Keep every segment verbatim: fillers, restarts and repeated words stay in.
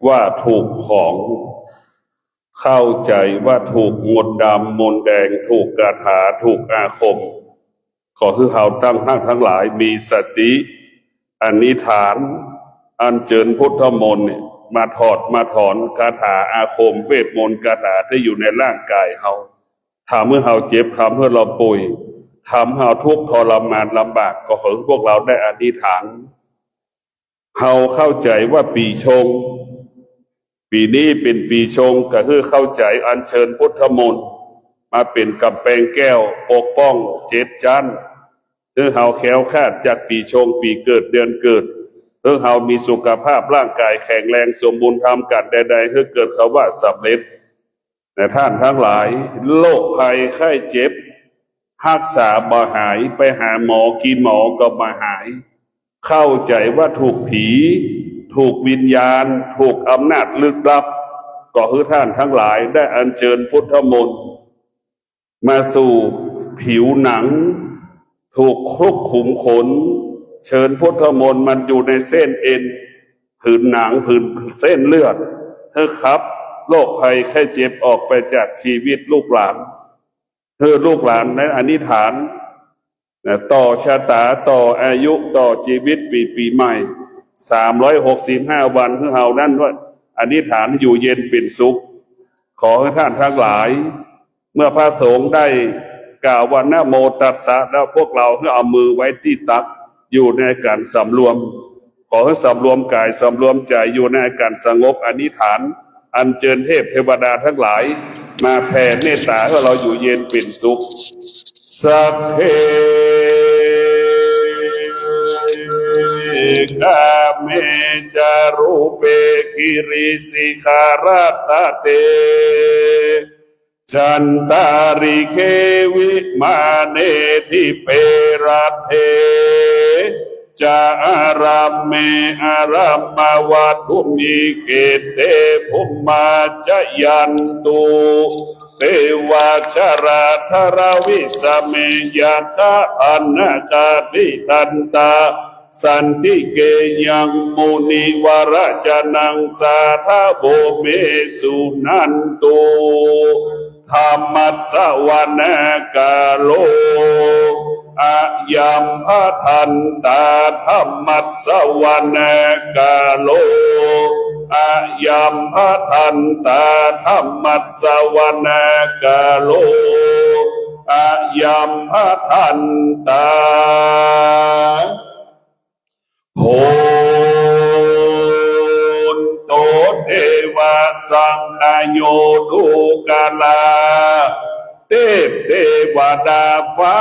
ว่าถูกของ เข้าใจว่าถูกมนต์ดำมนต์แดง ถูกคาถา ถูกอาคม ขอให้เฮาทั้งท่านทั้งหลายมีสติ อธิษฐาน อัญเชิญพุทธมนต์เนี่ยมาถอดมาถอนคาถาอาคม เวทมนต์คาถาที่อยู่ในร่างกายเฮา ทำให้เฮาเจ็บ ทำให้เฮาป่วย ทำให้เฮาทุกข์ทรมานลำบาก ก็ขอให้พวกเราได้อธิษฐาน เฮาเข้าใจว่าปีชง ปีนี้เป็นปีชง ก็คือเข้าใจอัญเชิญพุทธมนต์มาเป็นกำแพงแก้วปกป้องเจ็ดชั้น คือเฮาแคล้วคลาดจากปีชง ปีเกิด เดือนเกิด คือเฮามีสุขภาพร่างกายแข็งแรงสมบูรณ์ ทำการใดๆ คือเกิดคำว่าสำเร็จ แต่ท่านทั้งหลาย โรคภัยไข้เจ็บ รักษาบ่หาย ไปหาหมอกี่หมอก็บ่หาย เข้าใจว่าถูกผี ถูกวิญญาณ ถูกอำนาจลึกลับ ก็คือท่านทั้งหลายได้อัญเชิญพุทธมนต์มาสู่ผิวหนัง ถูกคลุกขุมขน เชิญพุทธมนต์มันอยู่ในเส้นเอ็น ผืนหนัง ผืนเส้นเลือด เพื่อขับโรคภัยไข้เจ็บออกไปจากชีวิตลูกหลาน เพื่อลูกหลานได้อธิษฐานนะ ต่อชะตา ต่ออายุ ต่อชีวิตปี ปีใหม่ สามร้อยหกสิบห้า วัน คือเฮานั้นว่าอธิษฐานอยู่เย็นเป็นสุข ขอให้ท่านทั้งหลาย เมื่อพระสงฆ์ได้กล่าวว่า นะโมตัสสะ แล้วพวกเราให้เอามือไว้ที่ตัก อยู่ในการสำรวม ขอให้สำรวมกายสำรวมใจอยู่ในการสงบ อธิษฐาน อัญเชิญเทพเทวดาทั้งหลาย มาแผ่เมตตาให้เราอยู่เย็นเป็นสุข Sagge kāme ca rūpe girisikharataṭe cantalikkhe vimāne dīpe raṭṭhe ca gāme gāmavāsamiṃ khette bhummā cāyantu devā jalathalavisame yakkhagandhabbanāgā tiṭṭhantā santike yaṃ munivaravacanaṃ sādhavo me suṇantu. Dhammassavanakālo ayambhadantā. Dhammassavanakālo ayambhadantā. Dhammassavanakālo ayambhadantā. Hontu devā sakkāyo dukkalā. เทพเทวดาฟ้า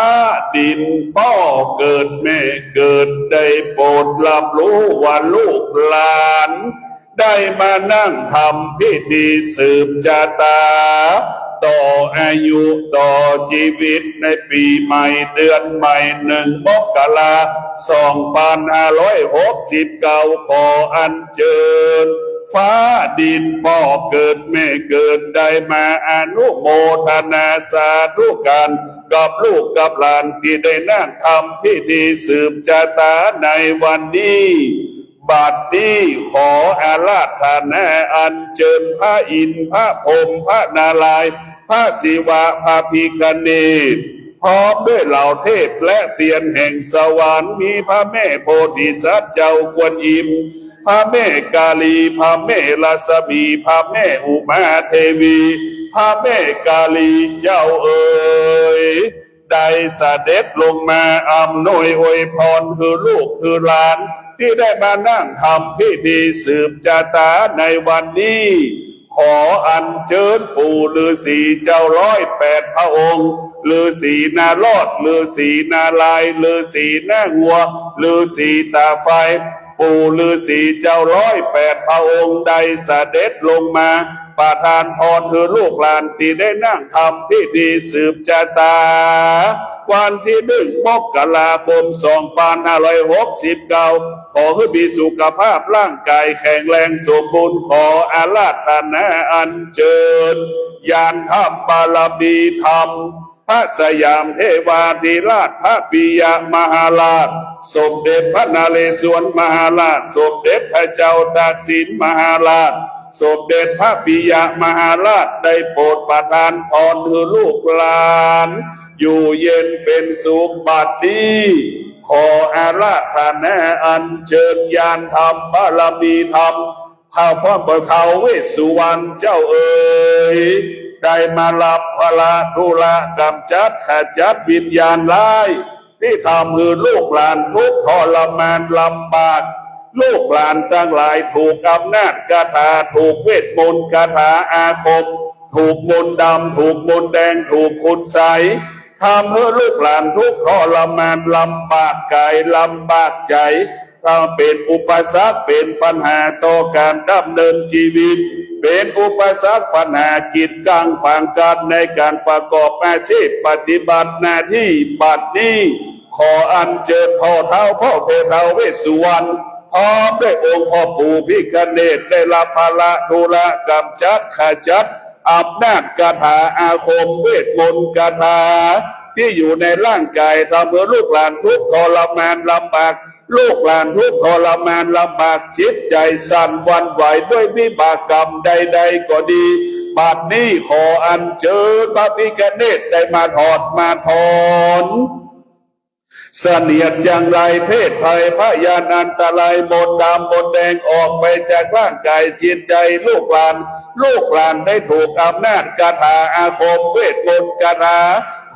ดิน พ่อเกิดแม่เกิด ได้โปรดรับรู้ว่าลูกหลาน ได้มานั่งทำพิธีสืบชะตา ต่ออายุต่อชีวิตในปีใหม่เดือนใหม่ หนึ่งมกรา สองพันห้าร้อยหกสิบเก้า ขออัญเชิญฟ้าดิน พ่อเกิดแม่เกิด ได้มาอนุโมทนาสาธุการกับลูกกับหลานที่ได้นั่งทำพิธีสืบชะตาในวันนี้ บัดนี้ขออาราธนาอัญเชิญพระอินทร์ พระพรหม พระนารายณ์ พระศิวะ พระพิฆเนศ พร้อมด้วยเหล่าเทพและเซียนแห่งสวรรค์ มีพระแม่โพธิสัตว์เจ้ากวนอิม พระแม่กาลี พระแม่รัศมี พระแม่อุมาเทวี พระแม่กาลีเจ้าเอ๋ย ได้เสด็จลงมาอำนวยอวยพรคือลูกคือหลาน ที่ได้มานั่งทำพิธีสืบชะตาในวันนี้ ขออัญเชิญปู่ฤาษีเจ้าร้อยแปดพระองค์ ฤาษีนารอด ฤาษีนารายณ์ ฤาษีหน้างัว ฤาษีตาไฟ ปู่ฤาษีเจ้าร้อยแปดพระองค์ได้เสด็จลงมา ประทานพรคือลูกหลานที่ได้นั่งทำพิธีสืบชะตา วันที่หนึ่งมกราคมสองพันห้าร้อยหกสิบเก้า ขอให้มีสุขภาพร่างกายแข็งแรงสมบูรณ์ ขออาราธนาอัญเชิญ ญาณธรรมบารมีธรรม พระสยามเทวาธิราช พระปิยมหาราช สมเด็จพระนเรศวรมหาราช สมเด็จพระเจ้าตากสินมหาราช สมเด็จพระปิยมหาราช ได้โปรดประทานพรหื้อลูกหลาน อยู่เย็นเป็นสุขบัดนี้ ขออาราธนาอัญเชิญญาณธรรมบารมีธรรม ข้าพระพุทธท้าวเวสสุวรรณเจ้าเอ๋ย ได้มารับภาระธุระกำจัดขจัดวิญญาณร้าย ที่ทำหื้อลูกหลานทุกข์ทรมานลำบาก ลูกหลานตังหลายถูกอำนาจคาถา ถูกเวทมนต์คาถาอาคม ถูกมนต์ดำ ถูกมนต์แดง ถูกคุณไสย ทำหื้อลูกหลานทุกข์ทรมานลำบากกายลำบากใจ๋ ทำเป็นอุปสรรคเป็นปัญหาต่อการดำเนินชีวิต เป็นอุปสรรคปัญหากีดกังขวางกั้นในการประกอบอาชีพปฏิบัติหน้าที่บัดนี้ ขออัญเชิญพ่อท้าวพ่อแผ่ท้าวเวสสุวรรณ พร้อมด้วยองค์พ่อปู่พิฆเนศ ได้รับภาระธุระกำจัดขจัดอำนาจคาถาอาคมเวทมนต์คาถา ที่อยู่ในร่างกายทำหื้อลูกหลานทุกข์ทรมานลำบาก ลูกหลานทุกข์ทรมานลำบาก จิตใจ๋สั่นหวั่นไหวด้วยวิบากกรรมใดๆก็ดี บัดนี้ขออัญเชิญพระพิฆเนศได้มาถอดมาถอน เสนียดจังไรเพศภัยพยาธิอันตรายมนต์ดำมนต์แดงออกไปจากร่างกายจิตใจ๋ลูกหลาน ลูกหลานได้ถูกอำนาจคาถาอาคมเวทมนต์คาถา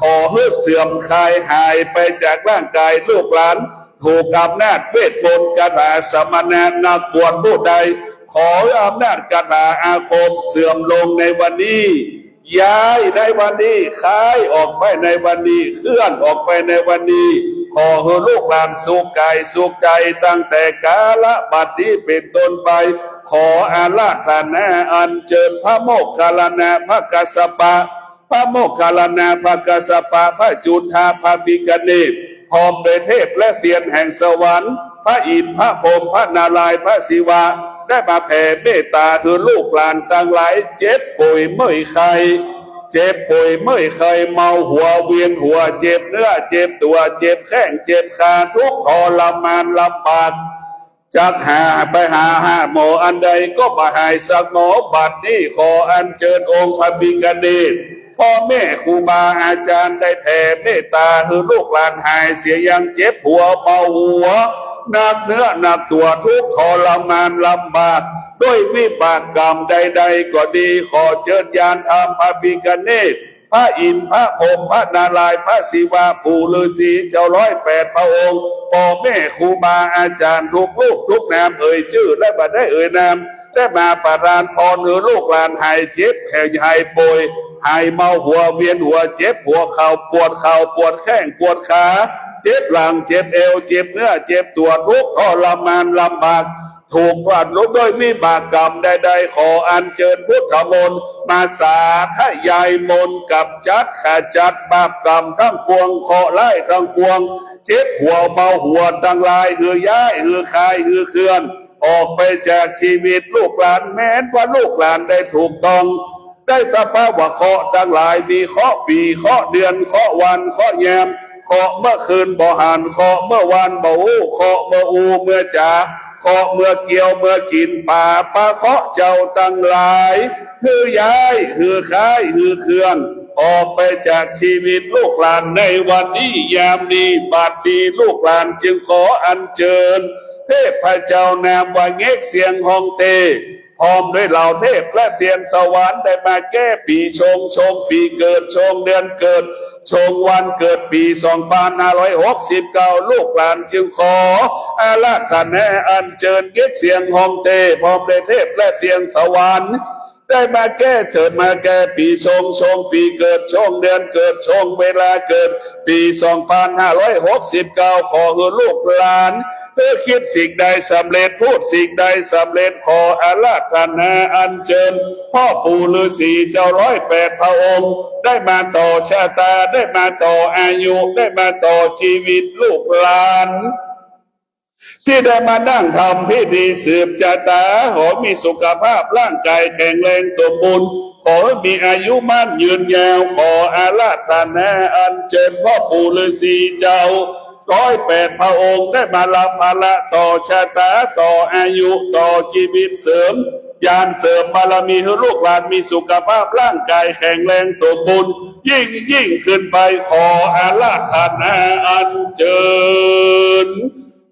ขอหื้อเสื่อมคลายหายไปจากร่างกายลูกหลาน ถูกอำนาจเวทมนต์คาถาสมณะนักบวชผู้ใด ขอหื้ออำนาจคาถาอาคมเสื่อมลงในวันนี้ ย้ายในวันนี้ คลายออกไปในวันนี้ เคลื่อนออกไปในวันนี้ ขอหื้อลูกหลานสุขกายสุขใจ๋ตั้งแต่กาลบัดนี้เป็นต้นไป ขออาราธนาอัญเชิญพระโมคคัลลานะพระกัสสปะ พระโมคคัลลานะพระกัสสปะ พระจุฑา พระพิฆเนศ พร้อมด้วยเทพและเซียนแห่งสวรรค์ พระอินทร์ พระพรหม พระนารายณ์ พระศิวะ ได้มาแผ่เมตตาหื้อลูกหลานตังหลาย เจ็บป่วยเมื่อยไข้ เจ็บป่วยเมื่อยไข้ เมาหัว เวียนหัว เจ็บเนื้อ เจ็บตั๋ว เจ็บแข้ง เจ็บขา ทุกข์ทรมานลำบาก จักหาไปหาหาหมออันใดก็บ่หายสักหมอ บัดนี้ขออัญเชิญองค์พระพิฆเนศ พ่อแม่ครูบาอาจารย์ได้แผ่เมตตาหื้อลูกหลานหายเสียยังเจ็บหัวเมาหัว หนักเนื้อหนักตั๋ว ทุกข์ทรมานลำบาก ด้วยวิบากกรรมใดๆก็ดี ขอเชิญญาณธรรมพระพิฆเนศ พระอินทร์ พระพรหม พระนารายณ์ พระศิวะ ปู่ฤาษีเจ้าร้อยแปดพระองค์ พ่อแม่ครูบาอาจารย์ทุกรูปทุกนาม เอ่ยชื่อและบ่ได้เอ่ยนาม ได้มาประทานพรหื้อลูกหลานหายเจ็บ หายหายป่วย หายเมาหัว เวียนหัว เจ็บหัวเข่า ปวดเข่า ปวดแข้ง ปวดขา เจ็บหลัง เจ็บเอว เจ็บเนื้อ เจ็บตั๋ว ทุกข์ทรมานลำบาก ถูกวาดลบด้วยวิบากกรรมใดๆ ขออัญเชิญพุทธมนต์มาสาธยายมนต์กำจัดขจัดบาปกรรมทั้งปวง เคราะห์ร้ายทั้งปวง เจ็บหัวเมาหัวตังหลาย หื้อย้าย หื้อคลาย หื้อเคลื่อน ออกไปจากชีวิตลูกหลาน แม้นว่าลูกหลานได้ถูกต้อง ได้สภาวะเคราะห์ตังหลาย มีเคราะห์ปี เคราะห์เดือน เคราะห์วัน เคราะห์ยาม เคราะห์เมื่อคืนบ่หัน เคราะห์เมื่อวานบ่ฮู้ เคราะห์เมื่ออู้เมื่อจ๋า เคราะห์เมื่อเกี่ยวเมื่อกิน ปาปะเคราะห์เจ้าตังหลาย หื้อย้าย หื้อคลาย หื้อเคลื่อน ออกไปจากชีวิตลูกหลานในวันนี้ยามนี้ บัดนี้ลูกหลานจึงขออัญเชิญ เทพเจ้านามว่าเง็กเซียงฮ่องเต้ พร้อมด้วยเหล่าเทพและเซียนสวรรค์ได้มาแก้ปีชง ชงปีเกิด ชงเดือนเกิด ชงวันเกิดปีสองพันห้าร้อยหกสิบเก้า ลูกหลานจึงขออาราธนาอัญเชิญเง็กเซียงฮ่องเต้ พร้อมด้วยเทพและเซียนสวรรค์ ได้มาแก้เถิดมาแก้ปีชง ชงปีเกิด ชงเดือนเกิด ชงเวลาเกิด ปีสองพันห้าร้อยหกสิบเก้า ขอหื้อลูกหลาน เพื่อคิดสิ่งใดสำเร็จ พูดสิ่งใดสำเร็จ ขออาราธนาอัญเชิญ พ่อปู่ฤาษีเจ้าร้อยแปดพระองค์ ได้มาต่อชะตา ได้มาต่ออายุ ได้มาต่อชีวิตลูกหลาน ที่ได้มานั่งทำพิธีสืบชะตา ขอมีสุขภาพร่างกายแข็งแรงสมบูรณ์ ขอให้มีอายุมั่นยืนยาว ขออาราธนาอัญเชิญพ่อปู่ฤาษีเจ้าร้อยแปดพระองค์ได้มารับภาระต่อชะตา ต่ออายุ ต่อชีวิต เสริมญาณเสริมบารมีให้ลูกหลานมีสุขภาพร่างกายแข็งแรงสมบูรณ์ยิ่งยิ่งขึ้นไป ขออาราธนาอัญเชิญ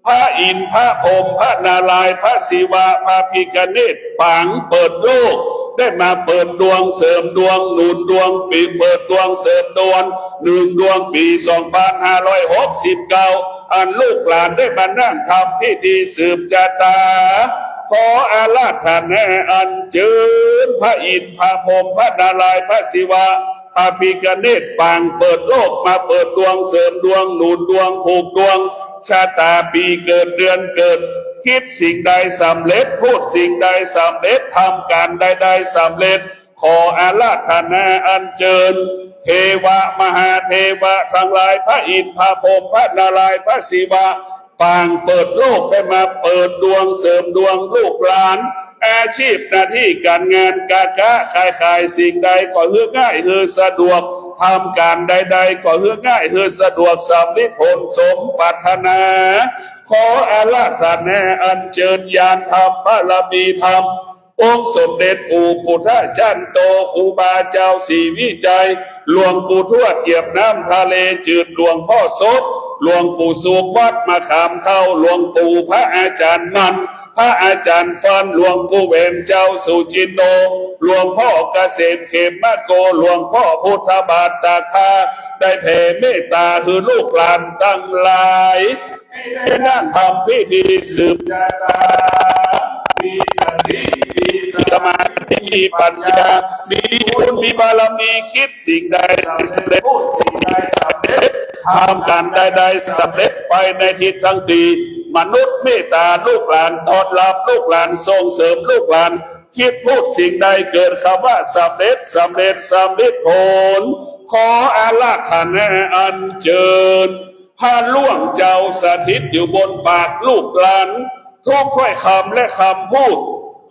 พระอินทร์พระพรหมพระนารายณ์พระศิวะพระพิฆเนศปางเปิดโลก ได้มาเปิดดวงเสริมดวงหนุนดวงปีเปิดดวงเสริมดวงหนึ่งดวงปีสองพันห้าร้อยหกสิบเก้า อันลูกหลานได้มานั่งทำพิธีสืบชะตา ขออาราธนาอัญเชิญพระอินทร์พระพรหมพระนารายณ์พระศิวะ พระพิฆเนศปางเปิดโลกมาเปิดดวงเสริมดวงหนุนดวงผูกดวงชะตาปีเกิดเดือนเกิด คิดสิ่งใดสำเร็จ พูดสิ่งใดสำเร็จ ทำการใดๆสำเร็จ ขออาราธนาอัญเชิญ เทวะมหาเทวะทั้งหลาย พระอินทร์พระพรหมพระนารายณ์พระศิวะ ปางเปิดโลกได้มาเปิดดวงเสริมดวงลูกหลาน อาชีพหน้าที่การงานการค้าขายขายสิ่งใดก็หื้อง่ายหื้อสะดวก ทำการใดๆก็หื้อง่ายหื้อสะดวกสำเร็จผลสมปรารถนา ขออาราธนาอัญเชิญญาณธรรมบารมีธรรม องค์สมเด็จปู่พุทธจันโตครูบาเจ้าศรีวิชัย หลวงปู่ทวดเหยียบน้ำทะเลจืด หลวงพ่อสด หลวงปู่สุขวัดมะขามเฒ่า หลวงปู่พระอาจารย์มัน พระอาจารย์ฟัน หลวงปู่แหวนเจ้าสุจินโน หลวงพ่อเกษมเขมมะโก หลวงพ่อพุทธบาทตากผ้า ได้แผ่เมตตาหื้อลูกหลานทั้งหลาย ให้ได้นั่งทำพิธีสืบชะตา มีสติ มีสมาธิ มีปัญญา มีบุญ มีบารมี คิดสิ่งใดสำเร็จ พูดสิ่งใดสำเร็จ ทำการใดๆสำเร็จไปในทิศทั้งสี่ มนุษย์เมตตาลูกหลาน ต้อนรับลูกหลาน ส่งเสริมลูกหลาน คิดพูดสิ่งใดเกิดคำว่าสำเร็จ สำเร็จ สำเร็จผล ขออาราธนาอัญเชิญ พระล่วงเจ้าสถิตอยู่บนปากลูกหลาน ทุกถ้อยคำและคำพูด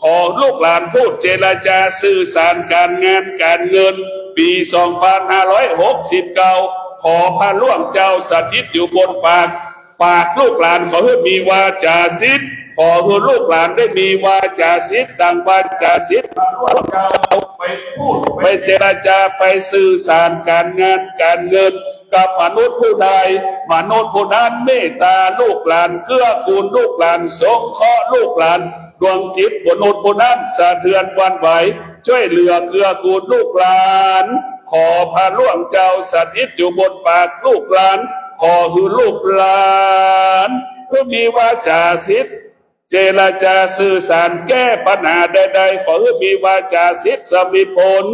ขอลูกหลานพูดเจรจาสื่อสารการงานการเงิน ปีสองพันห้าร้อยหกสิบเก้า ขอพระล่วงเจ้าสถิตอยู่บนปาก ปากลูกหลานขอหื้อมีวาจาสิทธิ์ ขอหื้อลูกหลานได้มีวาจาสิทธิ์ ดังวาจาสิทธิ์พระล่วงเจ้าไปพูด ไปเจรจา ไปสื่อสารการงานการเงิน กับมนุษย์ผู้ใด มนุษย์ผู้นั้นเมตตาลูกหลาน เกื้อกูลลูกหลาน สงเคราะห์ลูกหลาน ดวงจิตมนุษย์ผู้นั้นสะเทือนหวั่นไหว ช่วยเหลือเกื้อกูลลูกหลาน ขอพระล่วงเจ้าสถิตอยู่บนปากลูกหลาน ขอหื้อลูกหลาน ผู้มีวาจาสิทธิ์ เจรจาสื่อสารแก้ปัญหาใดๆ ขอหื้อมีวาจาสิทธิ์สำเร็จผล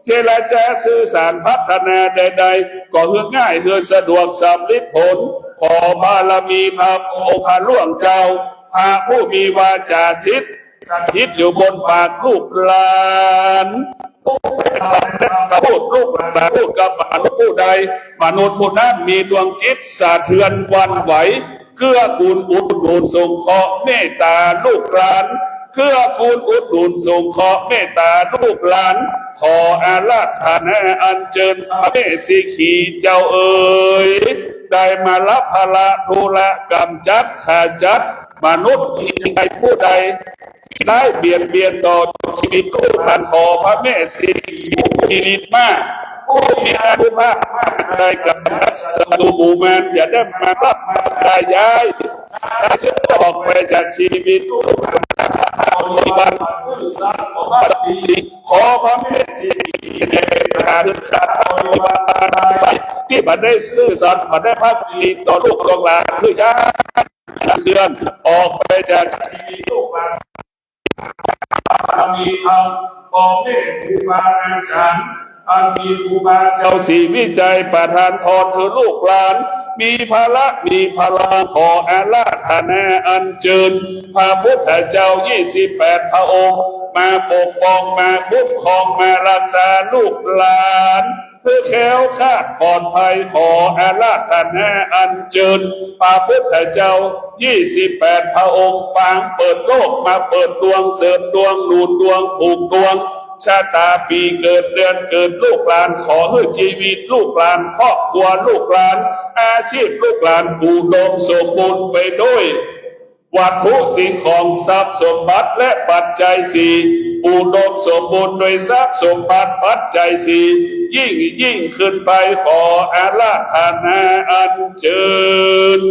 เจรจาสื่อสารพัฒนาใดๆ ขอหื้อง่ายหื้อสะดวกสำเร็จผล ขอบารมีพระองค์พระล่วงเจ้า พระผู้มีวาจาสิทธิ์ สถิตอยู่บนปากลูกหลาน ผู้พูดลูกหลานพูดกับมนุษย์ผู้ใด มนุษย์ผู้นั้นมีดวงจิตสะเทือนหวั่นไหว เกื้อกูลอุดหนุนสงเคราะห์เมตตาลูกหลาน เกื้อกูลอุดหนุนสงเคราะห์เมตตาลูกหลาน ขออาราธนาอัญเชิญพระแม่สีขีเจ้าเอ๋ย ได้มารับภาระธุระกำจัดขจัดมนุษย์ที่ใดผู้ใด ได้เบียดเบียนต่อชีวิตลูกหลาน ขอพระแม่สีขีผู้มีฤทธิ์มาก ผู้มีอานุภาพมาก ได้กำจัดศัตรูหมู่มาร อย่าได้มารับมาย้าย ได้ออกไปจากชีวิตลูกหลาน บริวารซื่อสัตย์ต่อพระบิดา ขอพระแม่สีขีเมตตาเถิดข้าบริวารที่บ่ได้ซื่อสัตย์บ่ได้ภักดีต่อลูกต่อหลาน คือญาติเพื่อน ออกไปจากชีวิตลูกหลาน บารมีธรรมของแม่ครูบาอาจารย์ อันมีครูบาเจ้าศรีวิชัยประทานพรคือลูกหลาน มีพละมีพลัง ขออาราธนาอัญเชิญ พระพุทธเจ้ายี่สิบแปดพระองค์ มาปกป้องมาคุ้มครองมารักษาลูกหลาน เพื่อแคล้วคลาดปลอดภัย ขออาราธนาอัญเชิญ พระพุทธเจ้ายี่สิบแปดพระองค์ ปางเปิดโลกมาเปิดดวงเสริมดวงหนุนดวงผูกดวง ชะตาปีเกิดเดือนเกิดลูกหลาน ขอหื้อจีวิตลูกหลาน ครอบครัวลูกหลาน อาชีพลูกหลานอุดมสมบูรณ์ไปด้วยวัตถุสิ่งของทรัพย์สมบัติและปัจจัยสี่ อุดมสมบูรณ์ด้วยทรัพย์สมบัติปัจจัยสี่ ยิ่งยิ่งขึ้นไป ขออาราธนาอัญเชิญ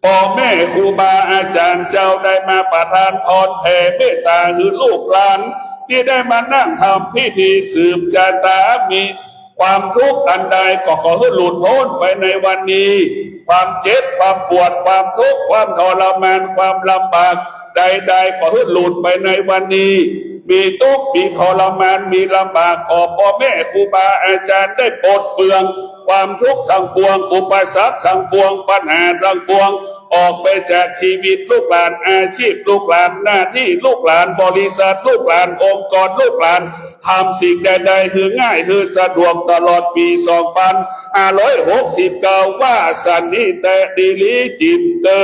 พ่อแม่ครูบาอาจารย์เจ้าได้มาประทานพรแผ่เมตตาหื้อลูกหลาน ที่ได้มานั่งทำพิธีสืบชะตา มีความทุกข์อันใดก็ขอหื้อหลุดพ้นไปในวันนี้ ความเจ็บความปวดความทุกข์ความทรมานความลำบากใดๆ ขอหื้อหลุดไปในวันนี้ มีทุกข์มีทรมานมีลำบาก ขอพ่อแม่ครูบาอาจารย์ได้ปลดเปลื้อง ความทุกข์ทั้งปวง อุปสรรคทั้งปวง ปัญหาทั้งปวง ออกไปจากชีวิตลูกหลาน อาชีพลูกหลาน หน้าที่ลูกหลาน บริษัทลูกหลาน องค์กรลูกหลาน ทำสิ่งใดๆ หื้อง่ายหื้อสะดวกตลอดปีสองพันห้าร้อยหกสิบเก้า ว่าสันนิเตะดีลีจิตเตอ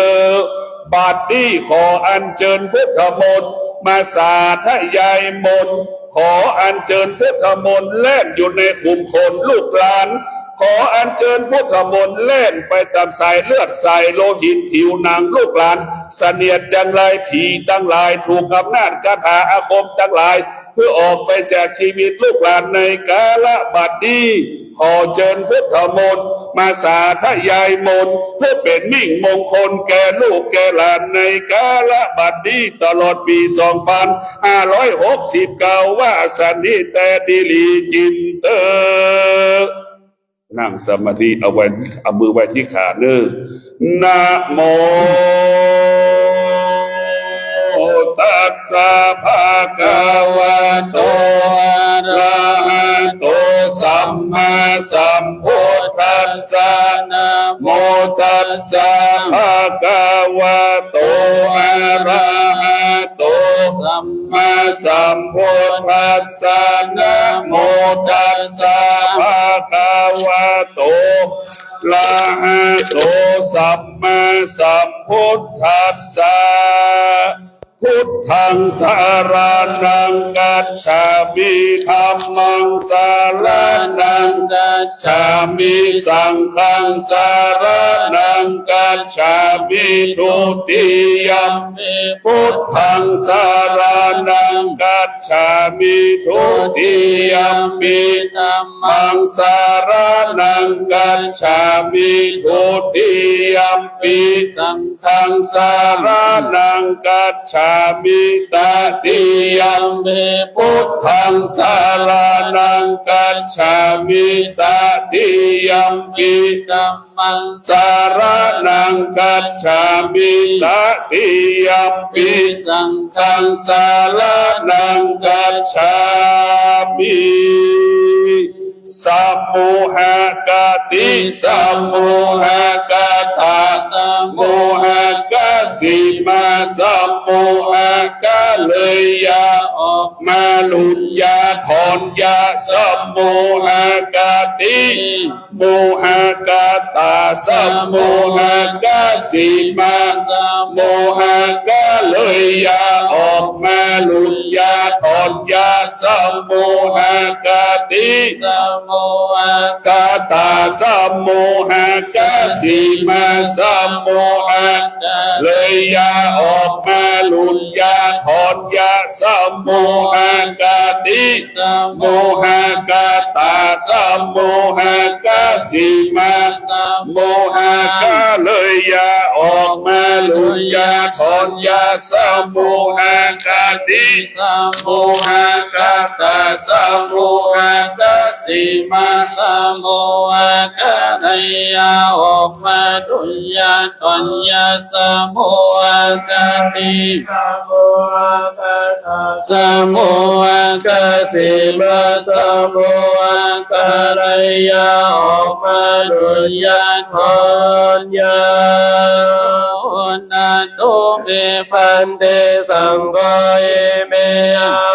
บัดนี้ขออัญเชิญพุทธมนต์มาสาธยายมนต์ ขออัญเชิญพุทธมนต์แล่นอยู่ในขุมขนลูกหลาน ขออัญเชิญพุทธมนต์แล่นไปตามสายเลือดสายโลหิตผิวหนังลูกหลาน เสนียดจัญไรผีทั้งหลาย ถูกอำนาจคาถาอาคมทั้งหลาย เพื่อออกไปจากชีวิตลูกหลานในกาลบัดนี้ ขอเชิญพุทธมนต์มาสาธยายมนต์ เพื่อเป็นมิ่งมงคลแก่ลูกแก่หลานในกาลบัดนี้ตลอดปีสองพันห้าร้อยหกสิบเก้า ว่าสันนิเตะดีลีจิตเตอ นั่งสมาธิ เอาไว้ เอามือไว้ที่ขาเนอะ Namo tassa bhagavato arahato sammāsambuddhassa. Namo tassa bhagavato arahato sammāsambuddhassa. Namo tassa bhagavato arahato sammāsambuddhassa. Buddhaṃ saraṇaṃ gacchāmi. Dhammaṃ saraṇaṃ gacchāmi. Saṅghaṃ saraṇaṃ gacchāmi. Dutiyampi buddhaṃ saraṇaṃ gacchāmi. Dutiyampi dhammaṃ saraṇaṃ gacchāmi. Dutiyampi saṅghaṃ saraṇaṃ gacchāmi. Tatiyampi buddhaṃ saraṇaṃ gacchāmi. Tatiyampi dhammaṃ saraṇaṃ gacchāmi. Tatiyampi saṅghaṃ saraṇaṃ gacchāmi. Sammohakati, sammohagatā, sammohakasīmā, sammohagareyā, ออกมาหลุดอย่าถอนอย่า sammohakati, mohagatā, sammohagasīmā, sammohagareyā, ออกมาหลุดอย่าถอนอย่า sammohakati, sammohagatā, sammohagasīmā, sammohagareyā, ออกมาหลุดอย่าถอนอย่า sammohakati, sammohagatā, sammohagasīmā, sammohagareyā, ออกมาหลุดอย่าถอนอย่า sammohakati, sammohagatā, sammohagasīmā, sammohagareyā, ออกมาหลุดอย่าถอนอย่า sammohakati, sammohagatā, sammohagasīmā, sammohagareyā, ออกมาหลุดอย่าถอนอย่า Suṇātu me bhante saṅgho, ime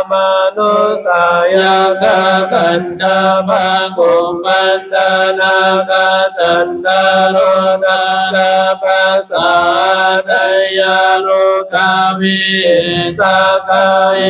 amanussāya yakkhagandhabbakumbhaṇḍanāgā, candalohānābhasā dāyādo dāvī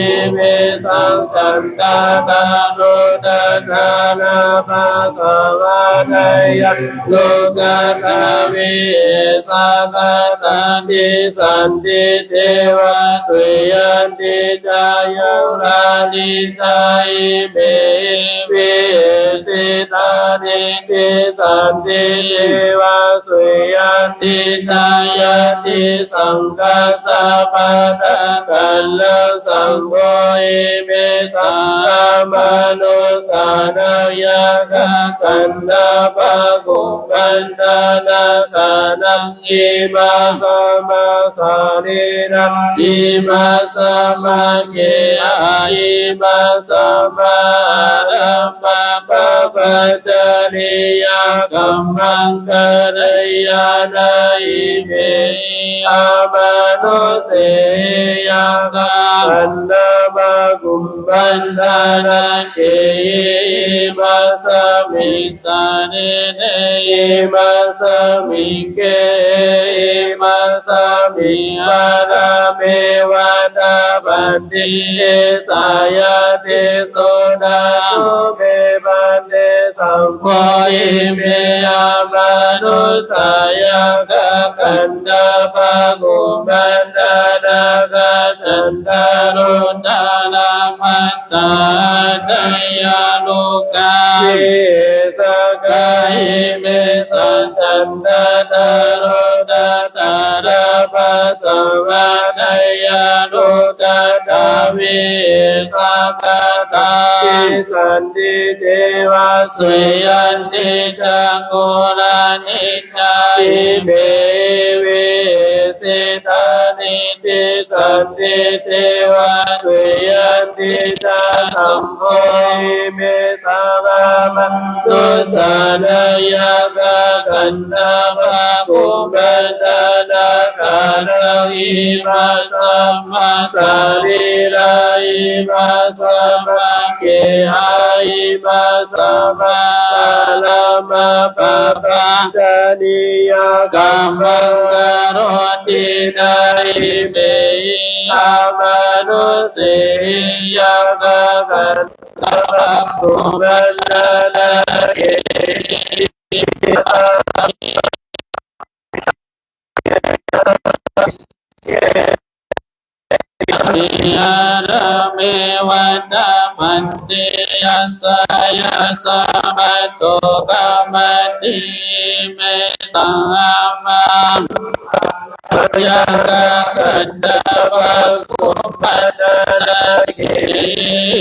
imesaṃ chandattaruddhadānaṃ pasāvadeyyanukathāvīhi. Sakkatanti santi ceva tuyhanti ca yaṃ rāgi ca imehi vihisitāni tiṭṭhanti ceva tuyhanti ca yadi saṅghassa pattakallaṃ saṅgho imesaṃ amanussānaṃ yakkhagandhabbakumbhaṇḍanāgānaṃ imasmā sarīraṃ imasmā gehaṃ imasmā ārammappabhajaniyakammaṃ kareyya na imehi amanussehi yakkhagandhabbakumbhaṇḍanāgehi imasmiṃ sarīre imasmiṃ gehe imasmiṃ ārāme vatapanti. Esāyatī suṇātu me bhante saṅgho ime amanussā yakkhagandhabbakumbhaṇḍanāgā chandaruddhā nāma sā daiyyalokā vihīsakā imesaṃ chandattaruddhadānaṃ pasāvadeyyanukathāvīhi. Sakkatanti santi ceva tuyhanti ca yaṃ rāgi ca imehi vihisitāni tiṭṭhanti ceva tuyhanti ca saṅgho imesaṃ amanussānaṃ yakkhagandhabbakumbhaṇḍanāgānaṃ imasmā sarīre imasmā gehe imasmā ārāmappabhajaniyakammaṃ karoti na imehi amanussehi yakkhagandhabbakumbhaṇḍanāgehi ārāme vatapanti. Yassa yassa patto pamati imesaṃ amanussānaṃ yakkhagandhabbakumbhaṇḍanāgehi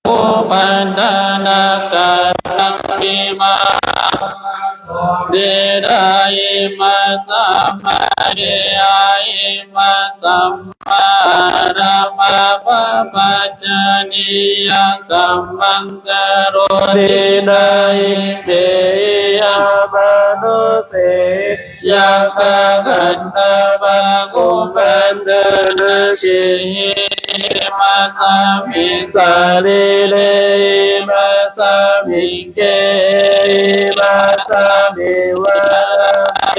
Upaṭṭhānakallaṃ vimānaṃ vāsavanesena imasmā gehaṃ imasmā ārāmappabhajaniyakammaṃ karoti na imehi amanussehi yakkhagandhabbakumbhaṇḍanāgehi imasmiṃ sarīre imasmiṃ gehe imasmiṃ vārāme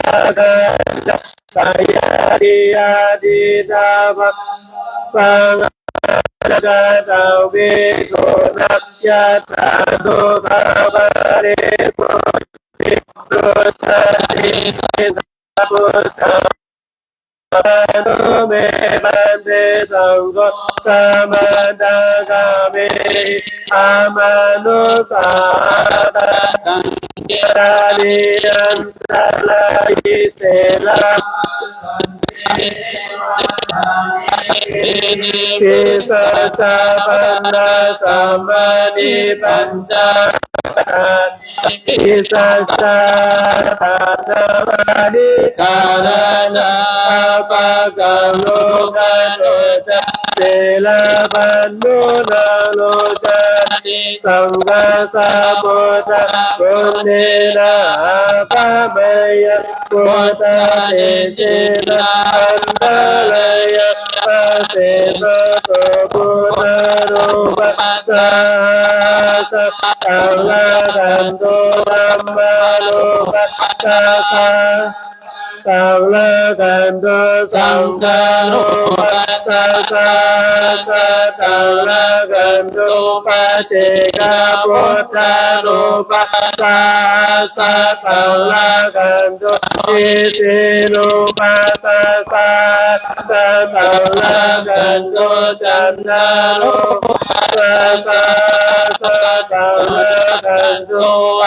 Sākacca sayadiya diṭṭha pa paṃ anagataṃ viguṇayattha sukhapaṭipuṭṭhitussati saṅghapucchā. Mano me bhante saṅgho samantakamehi amanussāna antarāyī sela pisacca paṇṇasambādhi pañca pisacca taṇhapādi kārana apakaṃ rogāno ca sela paṇṇūnaṃ rojā saṅghassa buddhaguṇena, āgameyya buddhatejena, antarāyā asesato. Buddharūpassa sataṃ rakkhantu, dhammārūpassa sataṃ rakkhantu, saṅghārūpassa sataṃ rakkhantu, paccekabuddharūpassa sataṃ rakkhantu, sīsirūpassa sataṃ rakkhantu, candārūpassa sataṃ rakkhantu,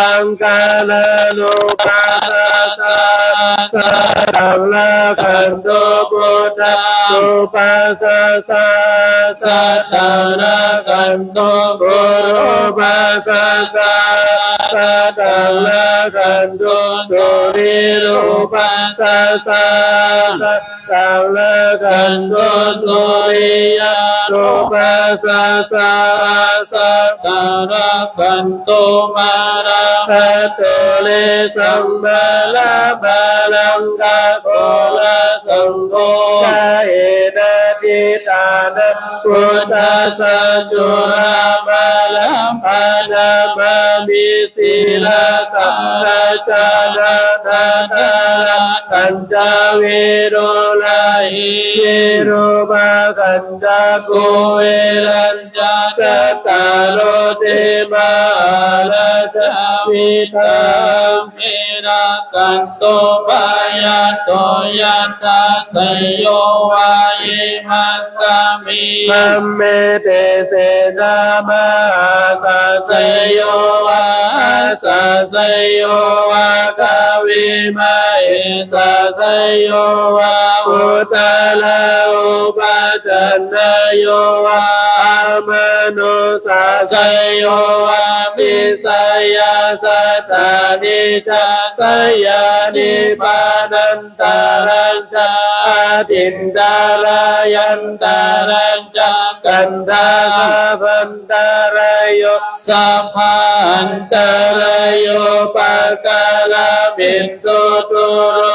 aṅgarūpassa sataṃ rakkhantu, buddharūpassa sataṃ rakkhantu, gurūpassa sataṃ rakkhantu, sorirūpassa sataṃ rakkhantu, suriyārūpassa sataṃ rakkhantu, mārā maturisaṃ mārā marantakhora, saṅgho na hena ṭhitā naṃ buddhassa curamārapāṇaṃ namāmi sirasā rājā nānākāraṃ pañcavirūḷhicī virūpakkhaṃ cakkhumā vīrañca cattāro te mahārājā vītasā me rakkhantu bhayato yattha. Seyyo vā imasmiṃ brahme tejena mahantā, seyyo vā ajja seyyo vā kavimahesā, seyyo vā uttaro paccayuppāyo vā amanussā, seyyo vā vijayasattā niccaṃ jayasiddhi. Nibbānantañca āntarāyantañca khandhābhayantarāyo sabbantarāyo pakkaramentuttharo.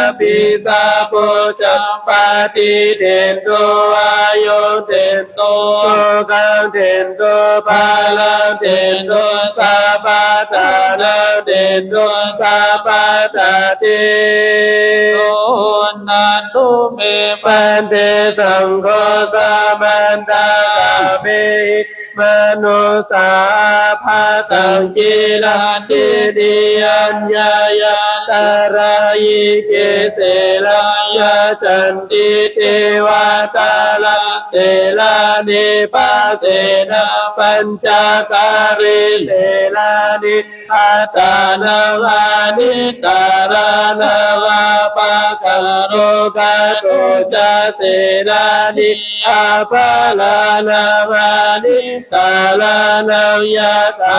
Abhisambuddho ca paṭiggaṇhatu āyudaṭṭhatu sukhaṭṭhatu balaṭṭhatu sabbadhanaṭṭhatu sabbattha. Tejo vaḍḍhatu me bhante saṅgho samantā sabbehi manussā appagaṃ kilattini aññāya tarāyi kecena. Yācati devā tārā selāni pāsena pañcakālī selāni attānaṃ haṇiṭṭhānānaṃ appagaṃ rogāto ca selāni appagaṃ haṇiṭṭhānānaṃ yathā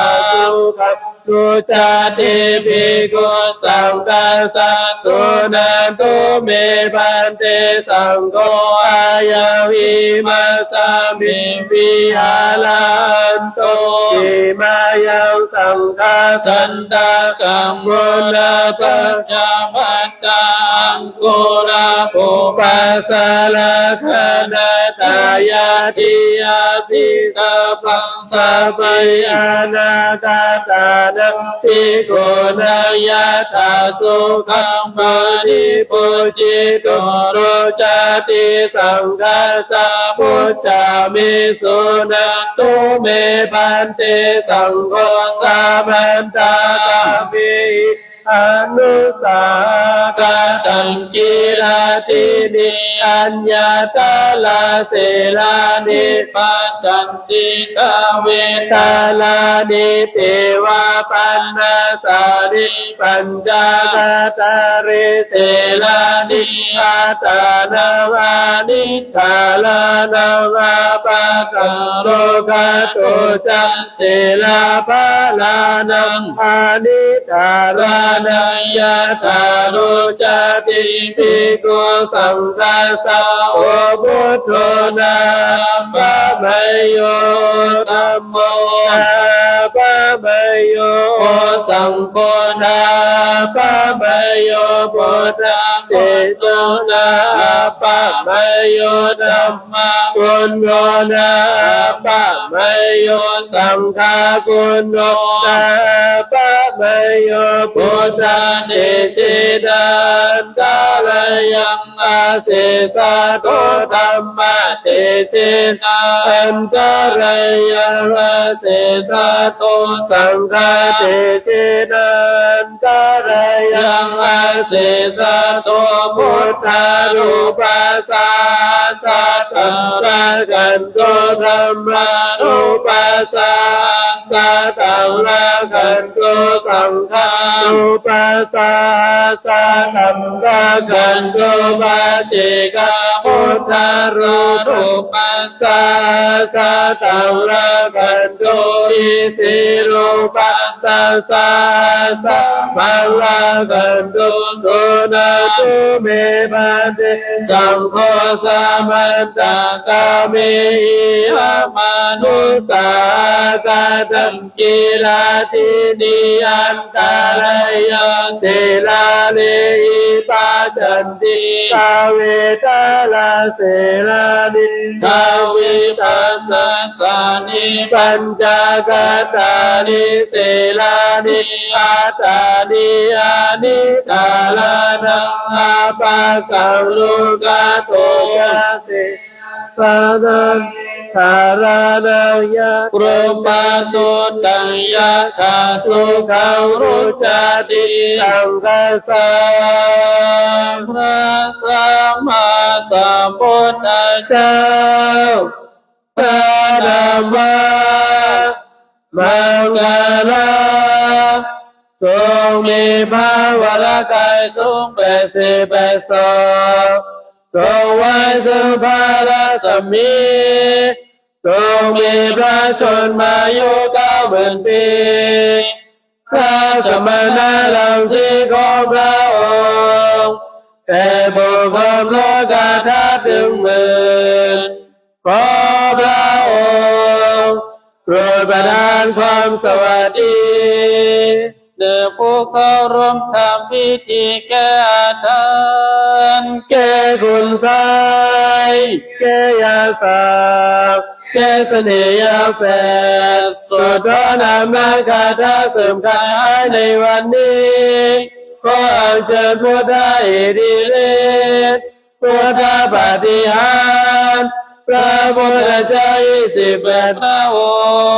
sukhaṃ. Dussate bhikkhu saṅghassa. Suṇātu me bhante saṅgho ayaṃ imasmiṃ vihāraṇ to imayaṃ saṅghassa santakaṃ ūna pacca bhaṇḍaṃ aṅgurapu passa lakkhaṇatthāya tiya sikkhāpaṃ samādiyāma. Katvāna kaṭṭhānaṃ bhikkhūnaṃ yathā sukhaṃ adipūjito. Dussati saṅghassa pucchāmi. Suṇā tu me bhante saṅgho samantā sabbehi manussaṃ appagaṃ kilattini aññatra selāni passanti khavettarāni devā paṇṇasāni pañcarattarī selāni attānaṃ haṇiṭṭhānānaṃ appagaṃ rogāto ca selābhalānaṃ haṇiṭṭhārā yathā ruccati bhikkhusaṅghassa. O Buddho nāpameyyo, Dhammo nāpameyyo, Saṅgho nāpameyyo, Buddhatejo nāpameyyo, Dhammā guṇo nāpameyyo, Saṅghā guṇo nāpameyyo, Buddhatejena antarayaṃ asesato, Dhammatejena antarayaṃ asesato, Saṅghatejena antarayaṃ asesato. Buddhārūpasahassaṃ rakkhantu, dhammārūpasahassaṃ rakkhantu, saṅghārūpasahassaṃ rakkhantu, paccekabuddhārūpasahassaṃ rakkhantu, isirūpa sahassaṃ rakkhantu. Suṇātu me bhante, saṅgho samantā kāmehi amanussākataṃ, gilāne antarāyā, sīlānehi paccanti, kavitarā sīlāni, kavipaññāsāni, pañcakatāni sīlāni, attāni anidārānaṃ, apākaṃ duggāto ca, sīlappaṇāni dhāraṇāya, brahmatuttaṃ yathā sukhaṃ ruccati. Saṅghassa. พระสัมมาสัมพุทธเจ้า พระธรรมมังคละ ทรงมีพระวรกายสูงแปดสิบแปดศอก ทรงไว้ซึ่งพระรัศมี ทรงมีพระชนมายุเก้าหมื่นปี พระสมณะรังสีของพระองค์ แต่บุคคลโลกธาตุหนึ่งหมื่น ขอพระองค์โปรดประทานความสวัสดี แด่ผู้เข้าร่วมทำพิธีแก้อาถรรพ์ แก้คุณไสย แก้ยาสาป แก้เสน่ห์ยาแฝด สวดพระนามคาถาเสริมการให้ในวันนี้ ขออัญเชิญพุทธอิทธิฤทธิ์ พุทธปาฏิหาริย์ พระพุทธเจ้ายี่สิบแปดพระอ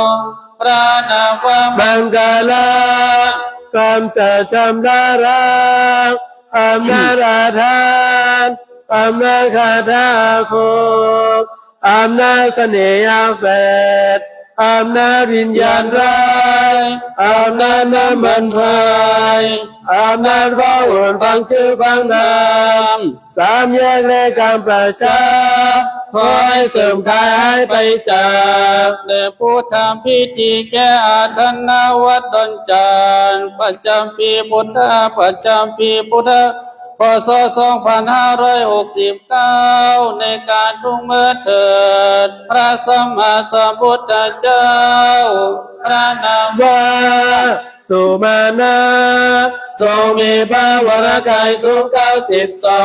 งค์ พระนามว่ามังคละ กำจัดชำระล้าง อำนาจอาถรรพ์ อำนาจคาถาอาคม อำนาจเสน่ห์ยาแฝด อำนาจวิญญาณร้าย อำนาจน้ำมันพราย อำนาจฟ้าฝนฟังชื่อฟังนาม สามแยกและกรรมประชา ขอให้เสื่อมคลายหายไปจาก แด่ผู้ทำพิธีแก้อาถรรพ์ ณ วัดดอนจาน ประจำปีพุทธ ประจำปีพุทธ พ.ศ. สองพันห้าร้อยหกสิบเก้า ในการทุกเมื่อเถิด พระสัมมาสัมพุทธเจ้า พระนามว่า สุมาณะ ทรงมีพระวรกายสูงเก้าสิบศอ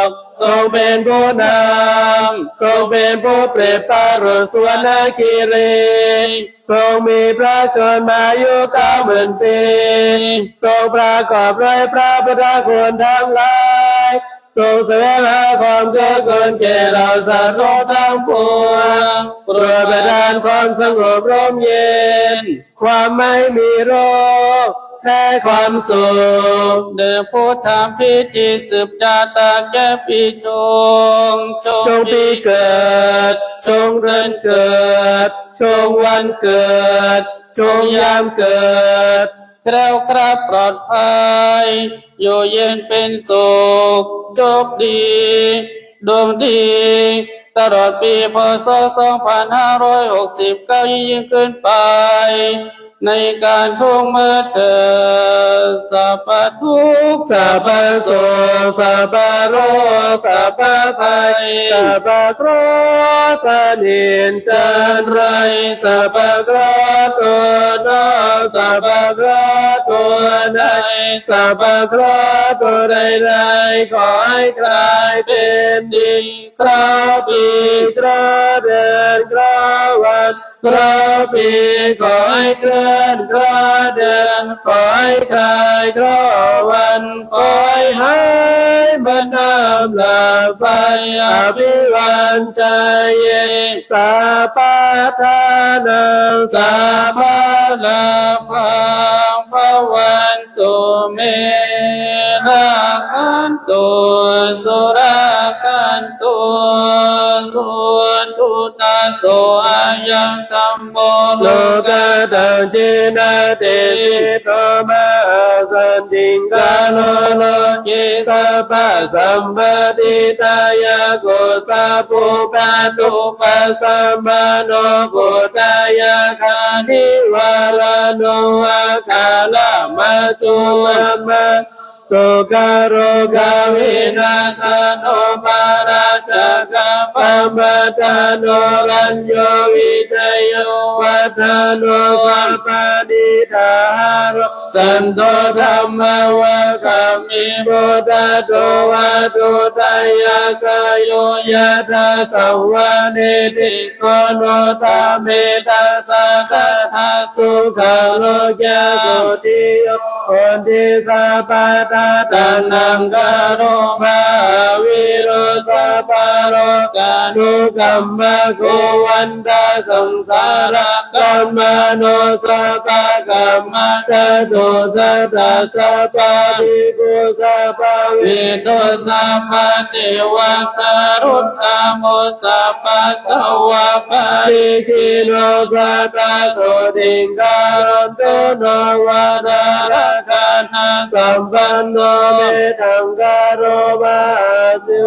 ก ทรงเป็นผู้นำ ทรงเป็นผู้เปรียบพระบุรุษสุวรรณคีรี ทรงมีพระชนมายุเก้าหมื่นปี ทรงประกอบด้วยพระพุทธคุณทั้งหลาย ทรงแสวงหาความเกื้อกูลแก่เหล่าสัตว์โลกทั้งปวง โปรดประทานความสงบร่มเย็น ความไม่มีโรค และความสุข แด่ผู้ทำพิธีสืบชะตาแก้ปีชง ชงปีเกิด ชงเดือนเกิด ชงวันเกิด ชงยามเกิด แคล้วคลาดปลอดภัย อยู่เย็นเป็นสุข โชคดี ดวงดี ตลอดปี พ.ศ. สองพันห้าร้อยหกสิบเก้า ยิ่งขึ้นไป ในการทุกข์เมื่อเกิด สัพพทุกข์ สัพพโศก สัพพโรค สัพพภัย สัพพเคราะห์ สันเห็นจันไร สัพพเคราะห์ตัวนอก สัพพเคราะห์ตัวใน สัพพเคราะห์ตัวใดๆ ขอให้กลายเป็นดี เคราะห์ปี เคราะห์เดือน เคราะห์วัน เคราะห์ปี ขอให้เคลื่อน เคราะห์เดือน ขอให้คลาย เคราะห์วัน ขอให้หาย บรรดาลาภัย abhivajjaye sabbadhanaṃ sabbalabbhaṃ bhavantu me. Rakkhantu surakkhantu, sukhito ca sukhī, ayaṃ dhammo lokuttaro. Jena desito mahasantin kāro loke sabbasampattidāyako sabbupaddavāppasamāno buddhāya kanivarano akāramajjhu amatosukaro kavinassano pālācakappammātano rañño vijayo vaḍḍhano pabbāni ṭhāro santo dhammavaggamhi bodhāto vatthuttayassayo yathā saṃvareti koṇḍamettassa tadā sukhaṇo ca sotthi yo hoti sabbadā. Taṇhaṅkaro mahāvīro sabbalokānukampako vantasaṃsāra kammāno sabbakammadāto sadā sabbaṭhito sabbavidū sabbadevatarūttamo sabbasavāparittino sadā sotthī karontu no. Vāṇārakkhaṇasampanno metthaṅkaro mahāsi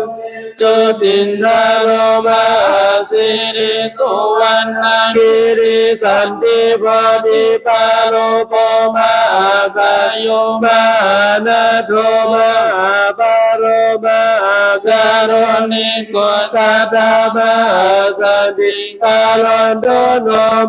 jotindharo mahāsīri suvaṇṇagiri santī bodhipāloko mahākāyo mahānātho mahābalo mahākāruṇiko sadā mahāsaṅghaṭṭhāro no.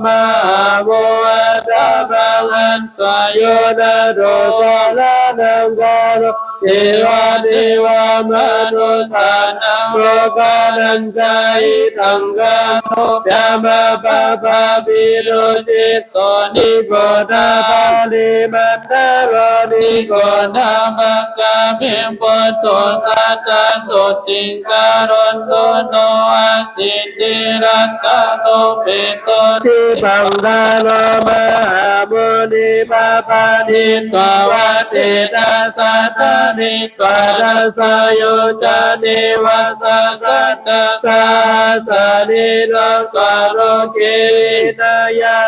Mahāmohaddhammaṃ han tva yo nātho saraṇaṃ gato devadevā manussānaṃ lokanāñca hitaṅkaro. Yamapapāpino citto nibbodha pariṇāmantaronibbodha pakkāmi buddho sadā sotthī karonto no. Asiddhi rattano peto dibbaṅkaro mahāmuni pāpanitvā vate dasatthā nibbānasāyo ca neva sasatta sahassāni loka loke hinaya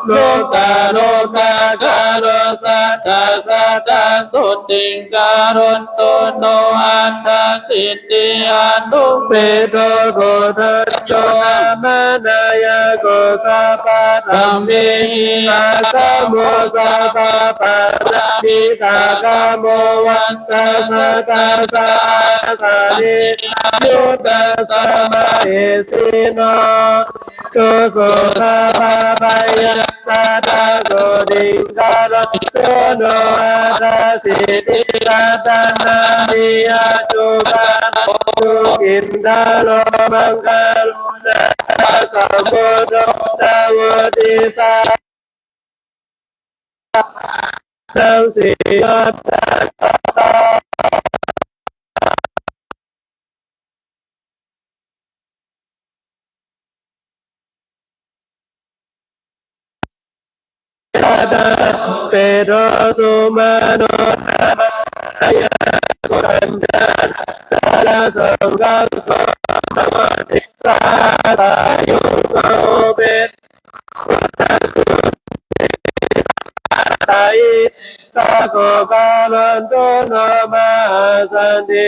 lokalokakāro sadā sadā sotthī karonto no. Aṭṭhāsi ddhi anupeto koṇḍañño nāmanāyako sabbadhammehi aggamuṃ sabbapāṇabhītā khāmo vassā satasahassanī anuttaraṃ mahesino. Dussupabhāya sadā sotthī karonto no. Aṭṭhāsi ddhi ratanāni aññamañño sukhindaro maṅgalo nānāsaṅkuddho navutisa naṃ siyata peto sumano nāmanāyako pañca tarasaṅkhaso navutisa sahassāyuṃ bahū peto tayi sako karonto no. Mahāsaṅghe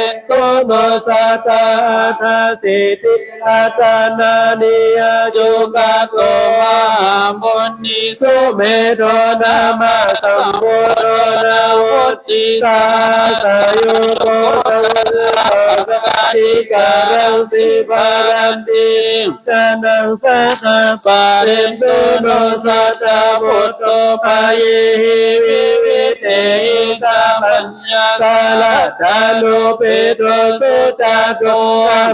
parittato no satta aṭṭhāsīti rattanāni. Āyukato mahāmunis sumedho nāma sambuddho navuttisahassayuggo dvādasasahassāni kālaṃ sīvalāni yojānaṃ sattaparittato no satta puttopāyehi vividhehi sabbā yatthatthaṃ paññāsāraddhānupeto sujāto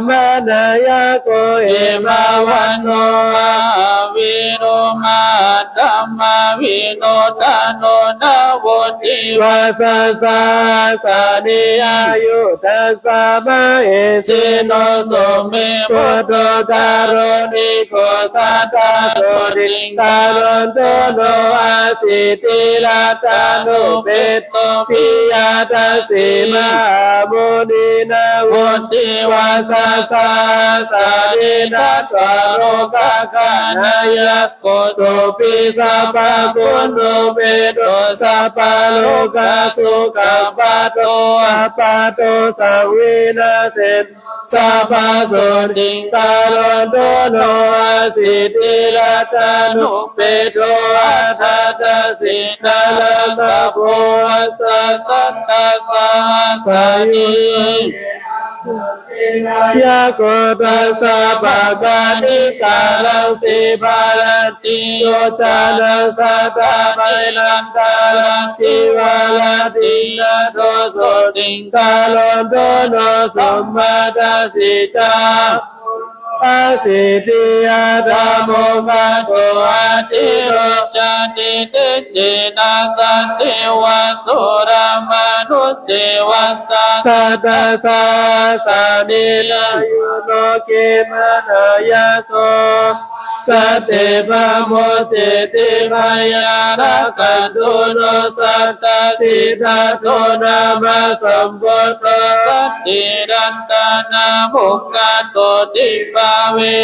brāhmaṇayakkho hemavanto mahāvīro mahātamaviddho taṇhaṅkaro navuttivasasahassāni ayuddhassa mahesino sumiputto kāruṇiko sattā sotthiṃ karonto no asīti rattanupeto piyadassī mahāmuninā navuttivasasahassāni natthā lokagāhanayakkho sopi sabbaguṇupeto sabbalokasukhaṃ patto appaṭivato saṃvinassino sabbasotthiṃ karonto no asīti rattanupeto aṭṭhadassī narāsabho aṭṭhacattāsahassāni yakkho dasapākārikaṃ sīvalāni yojānaṃ sattā mailamaṃ kālaṃ sīvalāni natthā sotthiṃ karonto no sammādassī ca asīti aṭṭhamoggatto aṭṭhirojjati ṭhitiyena saddeva soḷamanussevassā sattasahassāni āyū loke mahāyaso satthe pamodati. Mayā rakkhantu no satta siddhattho nāma sambuddho santi rattanamuggatto dvipave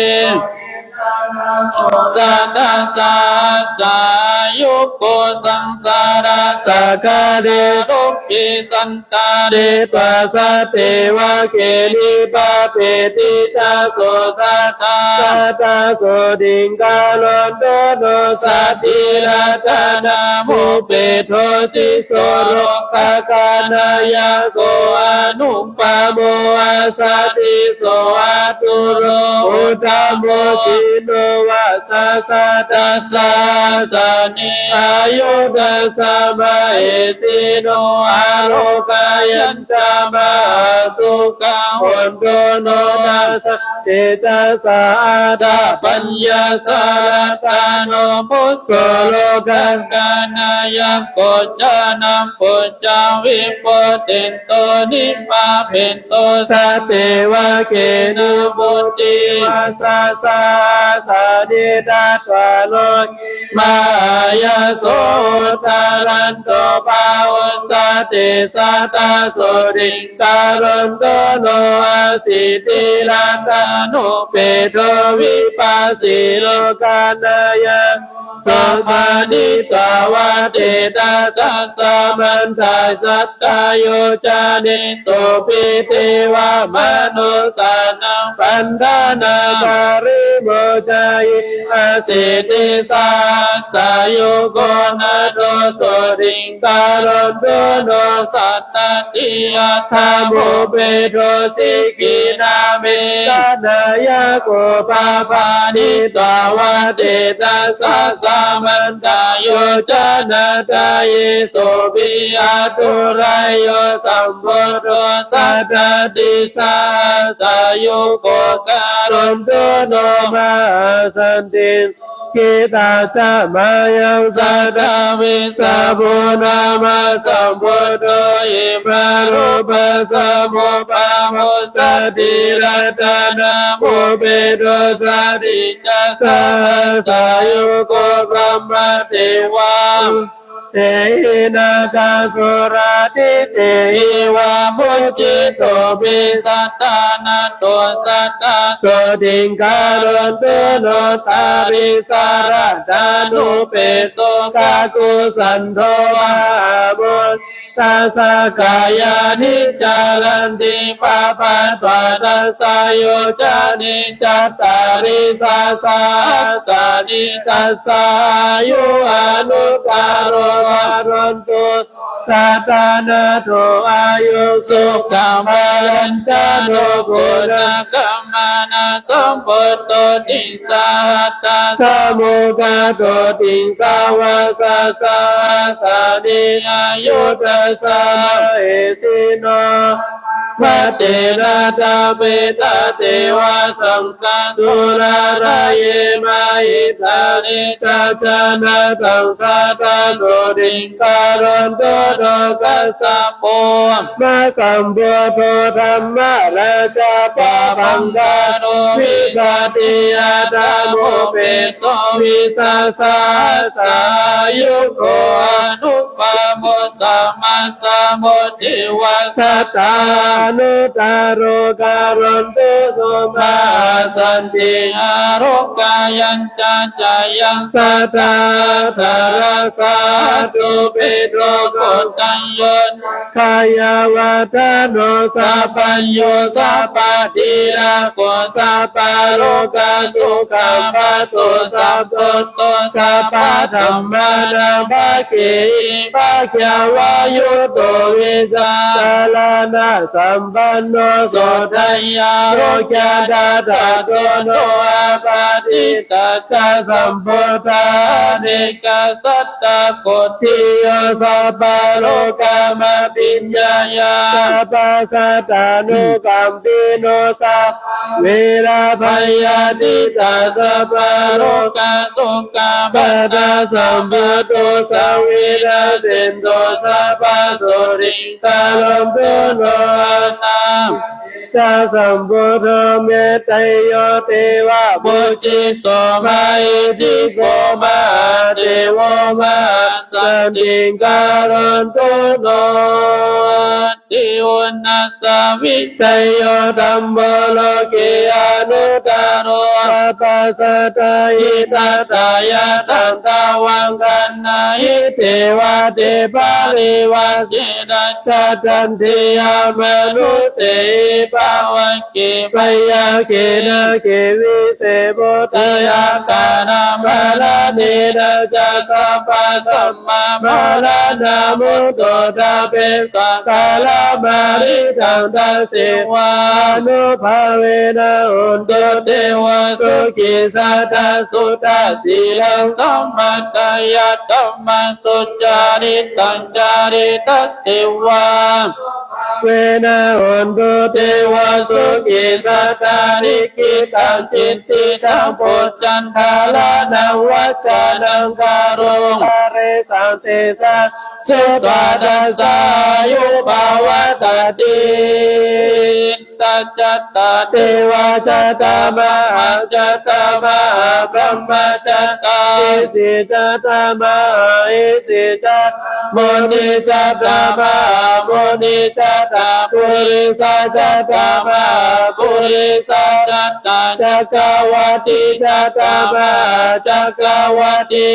Satasahasāyuko saṃsārasāgare dukkhasantare pasāsati vā khemī pāpeti ca so sadā. Sadā sotthiṃ karonto no saddhiratanaṃ upedhoti so lokadhātā nāyako anup pamo āsati so āturo uttamo jino vassa. Satasahasāni āyū tasā mahesino ārogayañca mahāsukhaṃ hotu no tassa tejasā. Aṭṭhapaññāsaratāno bhū so lokadhātā nāyako ca nāmo ca vipulito nibbāpeto satteva kena mutti vassa. Sahasāni tatvā loke mahāyaso uddharanto pahusati. Sadā sotthiṃ karonto no saddhiratananupeto vipassī lokadhātā nāyako so phāṇitvā vācitā ca samantā satta yojane so bhī devamanussānaṃ paṇḍanakarimocayī. Asītisahasāyuko nātho sotthiṃ karonto no sattati aṭṭhamupeto sikhī nāme. Sa nāyako pāphāṇitvā vācitā ca samantā yojanā dāyī so bhī aturāyo sambuddho sattati sahasāyuko karonto no mahāsaṭṭhiṃ. Dukkhitassamāyaṃ saddā vissabhū nāma sambuddho imaṃrūpaṃ sammūpavussati ratanamupeto satthica sahasāyuko brahmadevā sehi nāgā suratī te iva mucciṃ. Topi satthā nātho sadā sotthiṃ karonto no tāpisaratananupeto kakusandho vā mudī tassa kāyāni caranti pabbatvā dasayojanī cattāri sahassāni tassāyū anuttaro karonto sadā nātho āyuṃ sukhaṃ balañca. Duggutaṃ kammānaṃ sambuddho tiṃsahatthaṃ sammukhado tiṃsavāsasahassāni āyū tassa mahesino brahmaṃ tena tapetā devā saṅ ghaṃ tūlarāye mahītale. Dasaṃ nāthaṃ sadā sotthiṃ karonto no kassapo sammāsambuddho dhammarājā pāpaṃ karo vijjati aṭṭhamupeto vīsasahassāyuko anu pamo sammāsambuddhi vāsattānuttaro karonto no mahāsaṭṭhiṃ ārogayañca jayaṃ sadā attarasāhatupeto koṇḍañño kāyavaḍḍhano sabbañño sabbaṭhīlago sabbalokasukhaṃ paṭho sabbuddho sabbadhammānaṃ pākkhī bhagyavāyuto vijjācaraṇasampanno sotthi ārogyadaṭṭhato no appaṭivattiṃ sammāsambuddho anekasattakottiyo sabbalokamapphiññāya sabbasattanukampino sabbaverabhayātīto sabbalokasukhaṃ padaṃ sabbadukkhavinassento sabbasotthiṃ karonto no aṭṭha ca sambuddho metteyyo devapūjito mahesino mahādevo mahāsaṭṭhiṃ karonto no Unnatā vijayo dhammo loke anuttaro sabbasattahitatthāya tatthavaṃ gaṇhāhi devate parivajjena. Jattantiyā manusseyhi pavake byagghe nāge vise bhūte akālamaraṇena ca sabbadhammamaraṇā mutto ṭhapesaṃ kālamāritaṃ. Tasevānubhāvena hontu devā sukhī sadā. Suddhasīlaṃ samādāya dhammaṃ sucaritaṃ carita sevā vena hontu devā sukhī sadā. Likkhitaṃ cintitaṃ pūjaṃ dhāraṇaṃ vācanaṃ kāruṃ hare santesaṃ sutvā dasāyupavatati. Ca cattāri devā cattāmaha cattāmaha brahmā cattāri sī cattāmaha isī cattāri munī cattāmaha munī cattāpurisā cattāmaha purisā cattā cakkavātī cattāmaha cakkavātī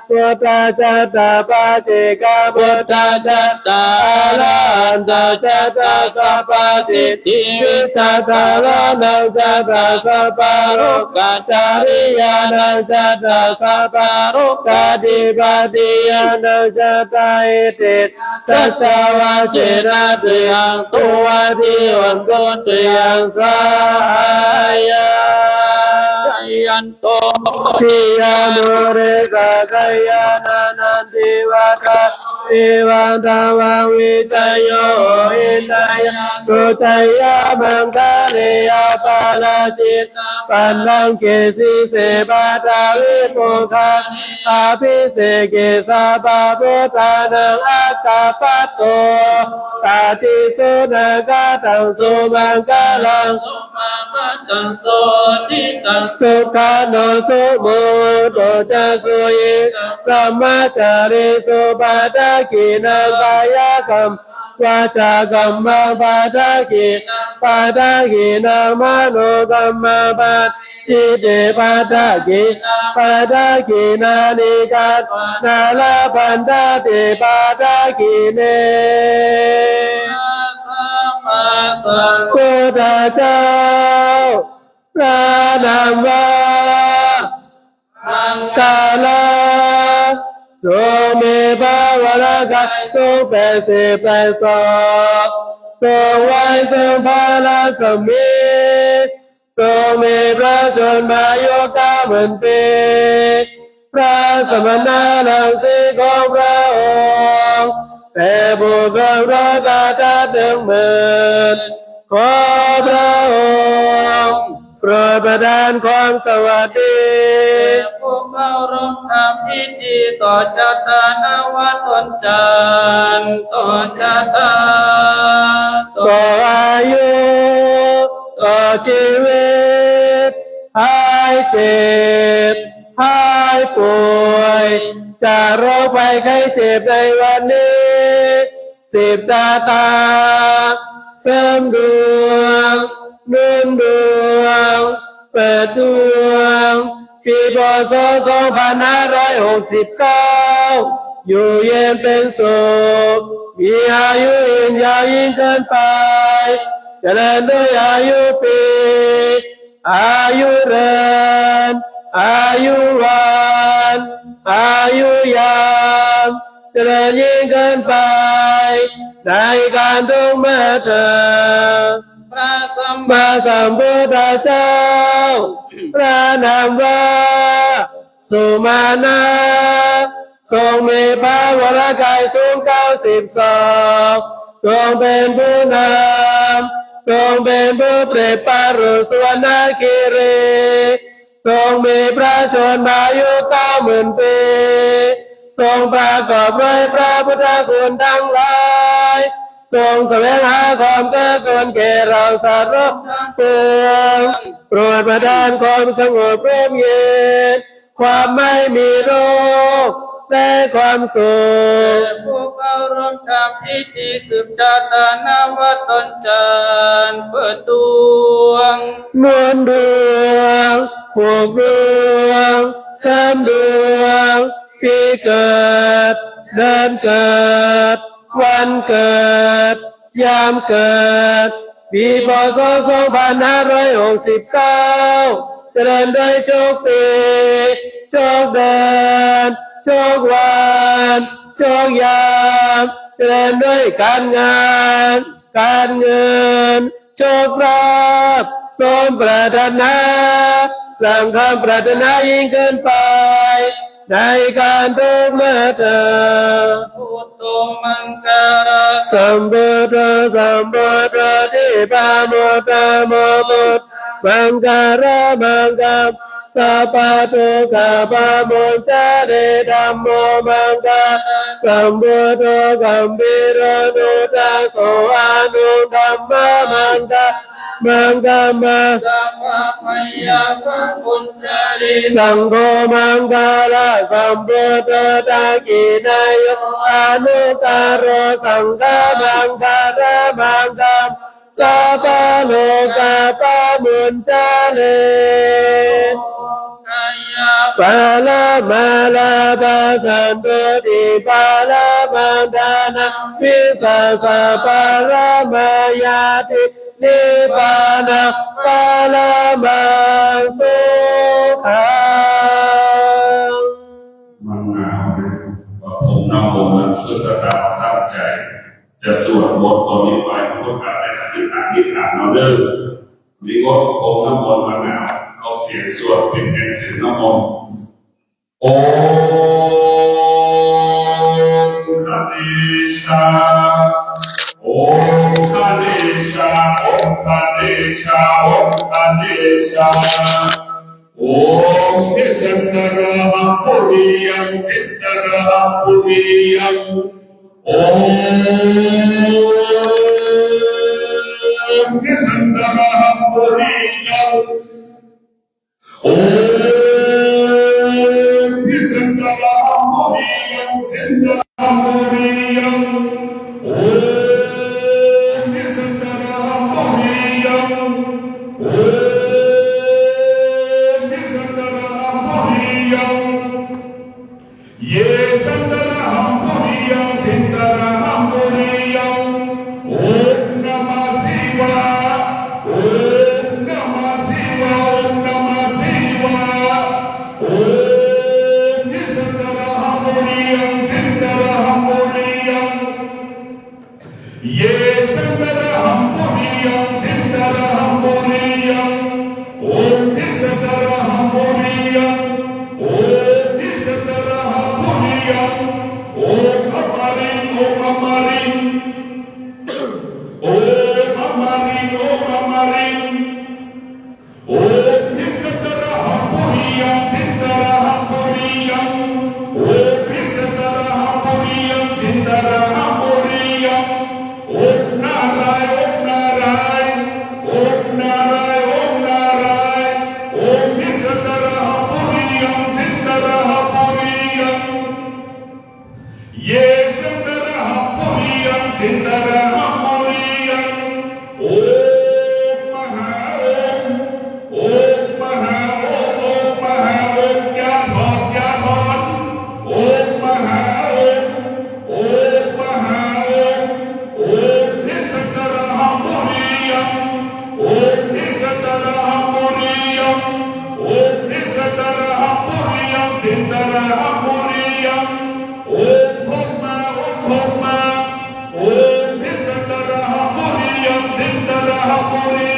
buddhā cattāpācikā buddhā cattā arahantā cattā sabbasiddhi vijjādharaṇā cattā sabbalokā cariyānā cattā sabbalokādhipatiyānā cattā iti saccavajjena tiyaṃ suvatthi hontu tiyaṃ sahayaṃ. Jayanto bodhiyā mūle sakyānaṃ nandivaḍḍhano evaṃ tvaṃ vijayo hohi jayassu jayamaṅgale. Aparājitapallaṅke sīse paṭhavipokkhare abhiseke sabbabuddhānaṃ aggappatto pati. Sunakkhattaṃ sumaṅgalaṃ sukhaṇo sumuhutto ca suyiṭṭhaṃ brahmacārisu padakkhiṇaṃ kāyakammaṃ vācākammaṃ padakkhiṇaṃ padakkhiṇaṃ manokammaṃ paṇidhī te padakkhiṇā padakkhiṇāni katvāna labhantatthe padakkhiṇe. พระสัมมาสัมพุทธเจ้า พระนามว่า มังคลา ทรงมีพระวรกายสูงแปดสิบแปดศอก ทรงไว้ซึ่งพระรัศมี ทรงมีพระชนมายุเก้าหมื่นปี พระสมณะรังสีของพระองค์ แต่ผู้เกิดร้อยกาทัดหนึ่งหมื่น ขอพระองค์โปรดประทานความสวัสดี แด่ผู้เข้าร่วมทำพิธีต่อชะตา นับว่าตนจันทร์ ต่อชะตา ต่ออายุ ต่อชีวิต หายเจ็บ หายป่วย จากโรคภัยไข้เจ็บในวันนี้ สืบชะตา เสริมดวง หนุนดวง เปิดดวง ปี พ.ศ. สองพันห้าร้อยหกสิบเก้า อยู่เย็นเป็นสุข มีอายุยืนยาวยิ่งขึ้นไป เจริญด้วยอายุปี อายุเรือน อายุวัน อายุยาม เจริญยิ่งขึ้นไป ในการทุกเมื่อเถิด พระสัมมาสัมพุทธเจ้า พระนามว่า สุมาณะ ทรงมีพระวรกายสูงเก้าสิบศอก ทรงเป็นผู้นำ ทรงเป็นผู้เปรียบปารุสุวรรณคีรี ทรงมีพระชนมายุเก้าหมื่นปี ทรงประกอบด้วยพระพุทธคุณทั้งหลาย ทรงแสวงหาความเกื้อกูลแก่เราสัตว์โลกทั้งปวง โปรดประทานความสงบร่มเย็น ความไม่มีโรค และความสุข แก่ผู้เข้าร่วมทำพิธีสืบชาตานวัตรตนจานเปิดดวง หนุนดวง ผูกดวง เสริมดวง ปีเกิด เดือนเกิด วันเกิด ยามเกิด ปี พ.ศ. สองพันห้าร้อยหกสิบเก้า เจริญด้วยโชคปี โชคเดือน โชควัน โชคยาม เจริญด้วยการงาน การเงิน โชคลาภ สมปรารถนา ดังคำปรารถนายิ่งขึ้นไป ในการทุกเมื่อเถิด Buddho maṅgala sambuddho sambuddho dīpamuttamo buddho maṅgala maṅgala sabbadukkha pamuñcare dhammo maṅgala sambuddho gambhīro nuddhaso anuttama maṅgala maṅgala saṅgho maṅgala sambuddho dakkhiṇeyyo anuttaro saṅgho maṅgala maṅgala sabba loka pamuñcare. Parama labha santuṭṭhi parama dhana vissāsa parama ñāti nibbāna parama sukhaṃ. มันหนาวนะ ว่าผมน้ำมนต์มันคือสตาร์ตั้งใจ จะสวดมนต์ตอนนี้ไป พุทธาได้อธิษฐาน อธิษฐานเอาเด้อ วันนี้ก็ผมน้ำมนต์มันหนาว เอาเสียงสวดเป็นแทนเสียงน้ำมนต์ Om Ganesha, Om Ganesha, Om Ganesha, Om Ganesha. Om Sindhurāhaṃ puriyaṃ, Sindhurāhaṃ puriyaṃ. Om Sindhurāhaṃ puriyaṃ. Om Sindhurāhaṃ puriyaṃ, Sindhurāhaṃ puriyaṃ. Om Sindhurāhaṃ puriyaṃ. Om Sindhurāhaṃ puriyaṃ. Ye Sindhurāhaṃ puriyaṃ, Sindhurāhaṃ puriyaṃ. Om Namah Sivāya, Om Namah Sivāya, Om Namah Sivāya. Om Sindhurāhaṃ puriyaṃ, Sindhurāhaṃ puriyaṃ. Ye Sindhurāhaṃ puriyaṃ, Sindhurāhaṃ puriyaṃ. Om Sindhurāhaṃ puriyaṃ, Om Sindhurāhaṃ puriyaṃ. Om Amariṃ, Om Amariṃ. Om Amariṃ, Om Amariṃ. Om Sindhurāhaṃ puriyaṃ, Sindhurāhaṃ puriyaṃ. Om Sindhurāhaṃ puriyaṃ, Sindhurāhaṃ puriyaṃ. Om Nārāyana, Om Nārāyana, Om Nārāyana, Om Nārāyana. Om Sindhurāhaṃ puriyaṃ, Sindhurāhaṃ puriyaṃ. Ye Sindhurāhaṃ puriyaṃ, Sindhurāhaṃ puriyaṃ. Om Mahā Om, Om Mahā Om, Om Mahā Om, อย่าถอด อย่าถอน Om Mahā Om, Om Mahā Om. Om Sindhurāhaṃ puriyaṃ, Om Sindhurāhaṃ puriyaṃ, Om Sindhurāhaṃ puriyaṃ, Sindhurāhaṃ puriyaṃ. Om Brahmā, Om Brahmā, Om Sindhurāhaṃ puriyaṃ, Sindhurāhaṃ puriyaṃ.